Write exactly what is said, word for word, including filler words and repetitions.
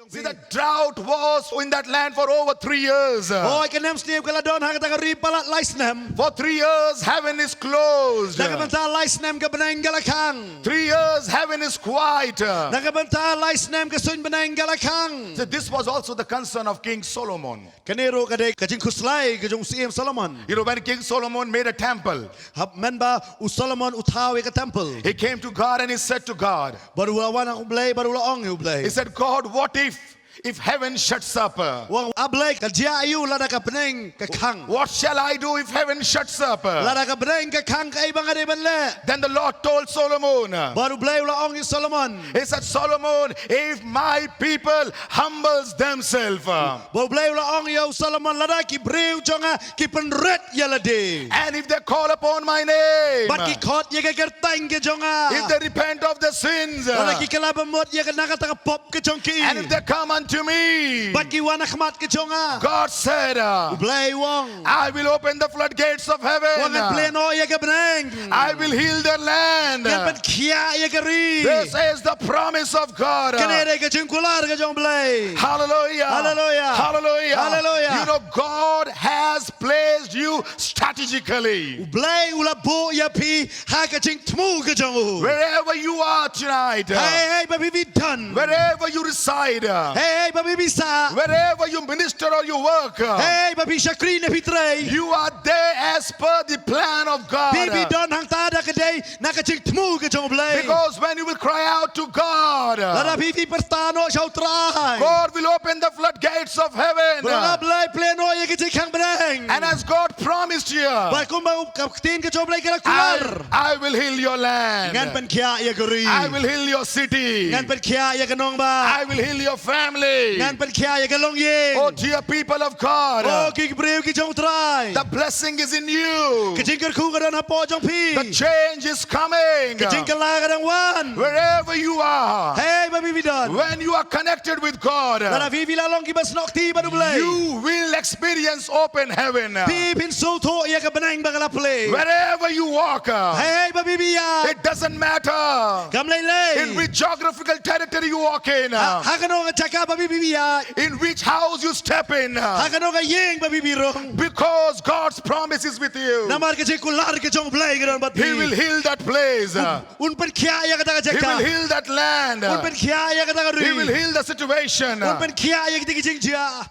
See, the drought was in that land for over three years. Hooid, ka nemsniew ka la don ha kata ka ri palat lai snem. For three years, heaven is closed. Na ka bynta lai snem ka bneng ka la khang. Three years, heaven is quiet. Na ka bynta lai snem ka suiñ bneng ka la khang. So this was also the concern of King Solomon. Kane ruh ka dei ka jingkhuslai ka jong u Syiem Solomon. You know, when King Solomon made a temple, Haba mynba u Solomon u thaw ïa ka temple, he came to God and he said to God, bad u la wan ha U Blei, bad u la ong ïa U Blei. He said, "God, what if, if heaven shuts up? Uh, u ong, A Blei, ka jia aïu lada ka bneng ka khang? What shall I do if heaven shuts up? Uh, lada ka bneng ka khang, kaei ba nga dei ban leh?" Then the Lord told Solomon, uh, bad U Blei u la ong ïa u Solomon. He said, "Solomon, if my people humbles themselves, uh, bad U Blei u la ong ïa u Solomon, lada ki briew jong nga ki pynrit ïa lade, and if they call upon my name, bad ki khot ïa ka kyrteng ka jong nga, if they repent of their sins, lada ki kylla bamut ïa ka na kata ka pop ka jong ki, and if they come unto me," bad ki wan ha khmat ka jong nga, God said, uh, U Blei u ong, "I will open the floodgates of heaven. U ong, ngan plie noh ïa ka bneng. I will heal their land. Ngan pynkhiah ïa ka ri." This is the promise of God. Kane dei ka jingkular ka jong U Blei. Hallelujah. Hallelujah. Hallelujah. Hallelujah. You know, God has placed you strategically. U Blei u la buh ïa phi ha ka jingthmu ka jong u. Wherever you are tonight, uh, hei hei ba phi don, wherever you reside, uh, hei hei ba phi sah, wherever you minister or you work, uh, hei hei ba phi shakri ne phi trei, you are there as per the plan of God. Phi, phi don hangta da ka dei na ka jingthmu ka jong U Blei. Because when you will cry out to God, lada phi, phi pyrta noh sha U Trai, God will open the floodgates of heaven. Bad U Blei u plie noh ïa ka jingkhang bneng. And as God promised here, bad kumba ka ktien ka jong U Blei ka la kular, I, I will heal your land. Ngan pynkhiah ïa ka ri. I will heal your city. Ngan pynkhiah ïa ka nongbah. I will heal your family. Ngan pynkhiah ïa ka longïing. Oh, dear people of God, oh, ki briew ki jong U Trai, the blessing is in you. Ka jingkyrkhu ka don hapoh jong phi. The change is coming. Ka jingkylla ka dang wan. Wherever you are, hei hei ba phi, phi don, when you are connected with God, lada phi, phi la long kiba snoh kti bad U Blei, you will experience open heaven. Phi, phin sngewthuh ïa ka bneng ba ka la plie. Wherever you walk, uh, hei hei ba phi, phi ïaid, it doesn't matter, kam lei lei, in which geographical territory you walk in, uh, ha, ha kano ka jaka ba phi, phi ïaid, in which house you step in, uh, ha kano ka ïing ba phi, phi rung, because God's promise is with you. Namar ka jingkular ka jong U Blei ka don bad phi. He will heal that place, uh, un pynkhiah ïa kata ka jaka. He will heal that land. Un pynkhiah ïa kata ka ri. He will heal the situation. Un pynkhiah ïa kita ki jingjia.